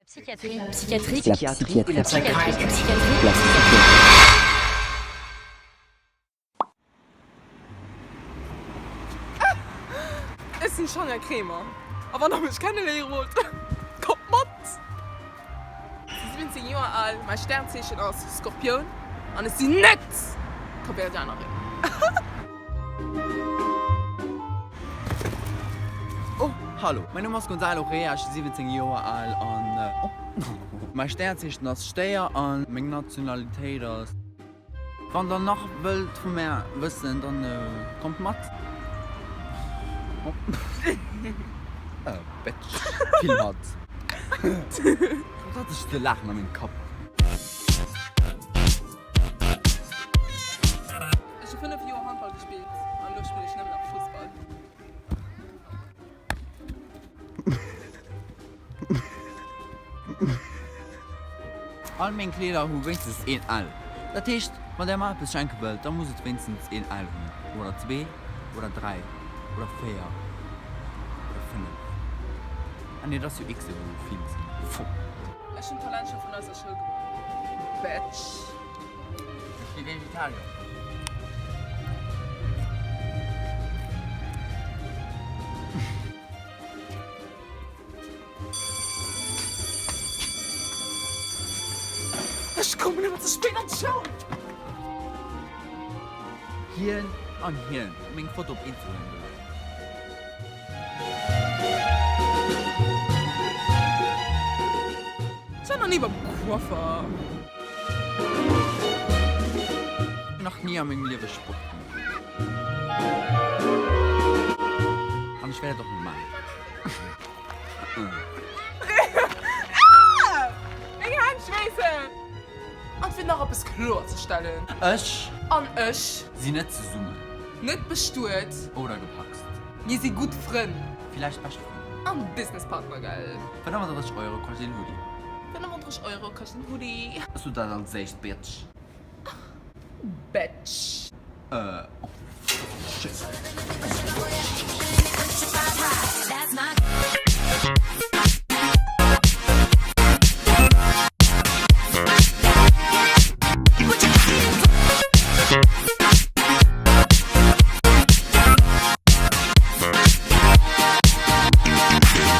Psychiatrie, Psychiatrie, La psychiatrie, la psychiatrie, psychiatrie, la psychiatrie. Ech sinn d'Shania Kremer a wann der mech kenneléiere wollt, kommt mat! Ech si 17 Joer al, mäi Sternzeechen ass Skorpioun an ech sinn net Kapverdianerin. Oh, hallo, mäin Numm ass Gonzalo Rea, ech si 17 Joer al an oh, mäi Sternzeechen ass Stéier an meng Nationalitéit ass. Wann der nach wëllt vu mär wëssen, dann kommt mat. Oh, Bitch, vill mat. Wat hat ech ze laachen a mengem Kapp? Ech hu 5 Joer Handball gespillt an elo spillen ech nëmmen nach Fussball. All meng Kleeder hu wéinstens een L. Dat heescht, wann der mer eppes schenke wëllt, da muss et wéinstens een L hunn. Oder zwee, oder dräi, oder véier, oder fënnef. Ah nee, dat ass jo XL, wou vill sinn. Pfff. Ech hunn d'Talentshow vun eiser Schoul gewonnen, Bitch. Ech si Vegetarier. Ech kommen ëmmer ze spéit an d'Schoul. Hien an hien hu meng Foto op Instagram gelueden. Ech war nach ni beim Coiffer. Nach ni a mengem Liewe Sport gemaach. An ech wäert et och net maachen. Ah! Meng Hänn schweessen! An fir nach eppes kloer ze stellen. Ech. An ech. Sinn net zesummen. Net bestuet. Oder gepacst. Mir si gutt Frënn. Villäicht bescht Frënn. An Businesspartner, gell? 35 Euro kascht een Hoodie. 35 Euro kascht een Hoodie. Ech sot dat als éischt, Bitch. Bitch. Äh.